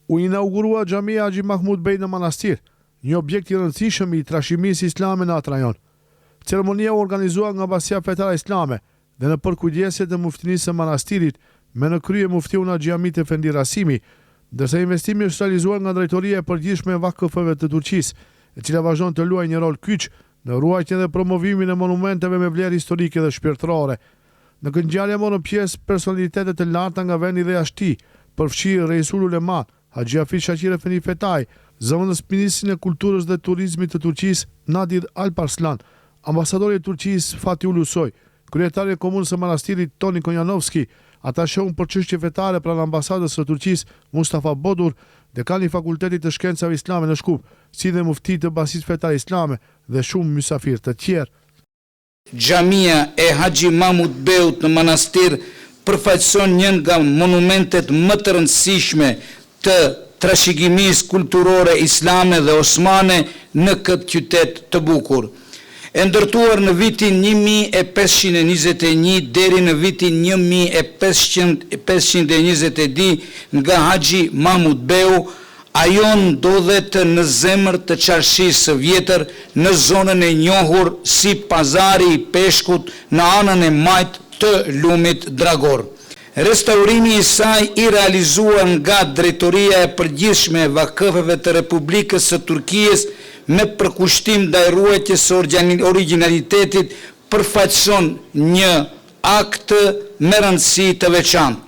U inaugurua Xhamia Haxhi Mahmut Bej në Manastir, një objekt i rëndësishëm i trashëgimisë islame në atë rajon. Ceremonia u organizua nga Bashkësia Fetare Islame dhe në përkujdesje të Muftinisë së Manastirit, me në krye Muftiun Haxhi Hamit Efendi Rasimi, ndërsa investimi është realizuar nga Drejtoria e Përgjithshme e Vakëfeve të Turqisë, e cila vazhdon të luajë një rol kyç në ruajtjen dhe promovimin e monumenteve me vlerë historike dhe shpirtërore. Në këtë ngjarje morën pjesë personalitete të larta nga vendi dhe jashtë tij, përfshirë Reisul Ulema, Haxhi Hafiz Shaqir Efendi Fetai, zëvendësministrin e Kulturës dhe Turizmit të Turqisë, Nadir Alparslan, ambasadorin e Turqisë, Fatih Ulusoy, kryetarin e Komunës së Manastirit, Toni Konjanovski, atasheun për çështje fetare pranë Ambasadës së Turqisë, Mustafa Bodur, dekani i Fakultetit të Shkencave Islame në Shkup, si dhe mufti të Bashkësisë Fetare Islame dhe shumë mysafirë të tjerë. Xhamia e Haxhi Mahmut Beut në Manastir përfaqëson një nga monumentet më të rëndësishme të trashëgimisë kulturore islame dhe osmane në këtë qytet të bukur. E ndërtuar në vitin 1521 deri në vitin 1522 nga Haxhi Mahmut Beu, Ajo ndodhet në zemër të Çarshisë së Vjetër, në zonën e njohur si Pazari i Peshkut në anën e majtë të lumit Dragor. Restaurimi i saj i realizuar nga Drejtoria e Përgjithshme e Vakëfeve të Republikës së Turkies me përkushtim ndaj ruajtjes së origjinalitetit përfaqëson një akt me rëndësi të veçantë.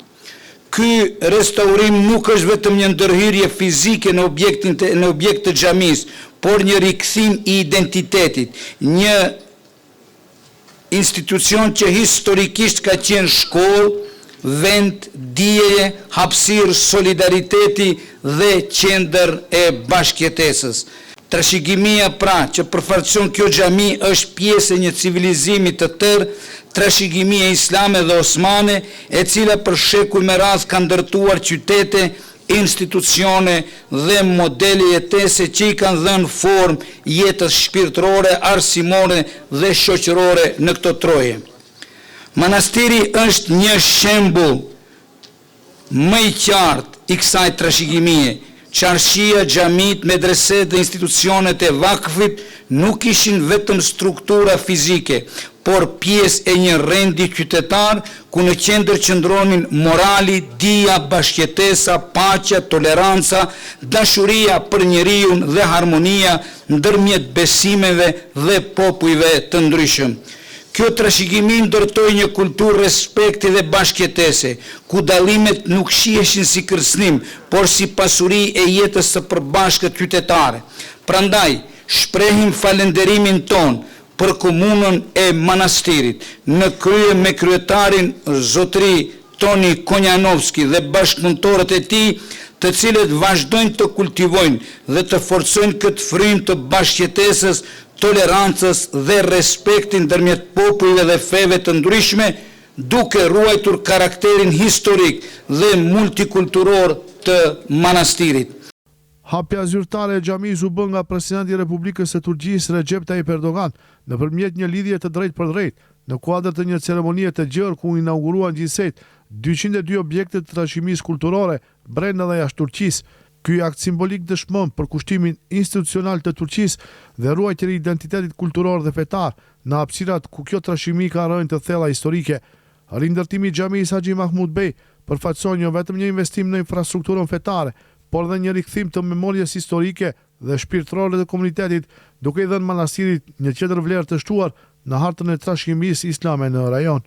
Ky restaurim nuk është vetëm një ndërhyrje fizike në objektin në objekt të xhamisë, por një rikthim i identitetit, një institucion që historikisht ka qenë shkollë, vend dijeje, hapësirë solidariteti dhe qendër e bashkëjetesës. Trashëgimia pra që përfaqëson kjo xhami është pjesë e një civilizimi të tërë, trashëgimie islame dhe osmane, e cila për shekuj me radhë ka ndërtuar qytete, institucione dhe modele jetese që i kanë dhënë formë jetës shpirtërore, arsimore dhe shoqërore në këto troje. Manastiri është një shembull më i qartë i kësaj trashëgimie, Çarshia, xhamitë, medresetë dhe institucionet e vakëfit nuk ishin vetëm struktura fizike, por pjesë e një rendi qytetar ku në qendër qëndronin morali, dija, bashkëjetesa, paqja, toleranca, dashuria për njeriun dhe harmonia ndërmjet besimeve dhe popujve të ndryshëm. Kjo trashëgimi ndërtoi një kulturë respekti dhe bashkëjetese, ku dallimet nuk shiheshin si kërcënim, por si pasuri e jetës së përbashkët qytetare. Prandaj, shprehim falënderimin tonë për Komunën e Manastirit, në krye me kryetarin zotëri Toni Konjanovski dhe bashkëpunëtorët e tij, të cilët vazhdojnë të kultivojnë dhe të forcojnë këtë frymë të bashkëjetesës, tolerancës dhe respektit ndërmjet popujve dhe feve të ndryshme, duke ruajtur karakterin historik dhe multikulturor të Manastirit. Hapja zyrtare e xhamisë u bë nga presidenti i Republikës së Turqisë, Rexhep Tayyip Erdogan, nëpërmjet një lidhjeje të drejtpërdrejtë, në kuadër të një ceremonie të gjerë ku u inauguruan gjithsej 202 objekte të trashëgimisë kulturore brenda dhe jashtë Turqisë. Ky akt simbolik dëshmon përkushtimin institucional të Turqisë dhe ruajtjen e identitetit kulturor dhe fetar në hapësirat ku kjo trashëgimi ka rrënjë të thella historike. Rindërtimi i xhamisë Haxhi Mahmut Bej përfaqëson jo vetëm një investim në infrastrukturën fetare, por dhe një rikthim të memories historike dhe shpirtërore të komunitetit, duke i dhënë manastirit një tjetër vlerë të shtuar në hartën e trashëgimisë islame në rajon.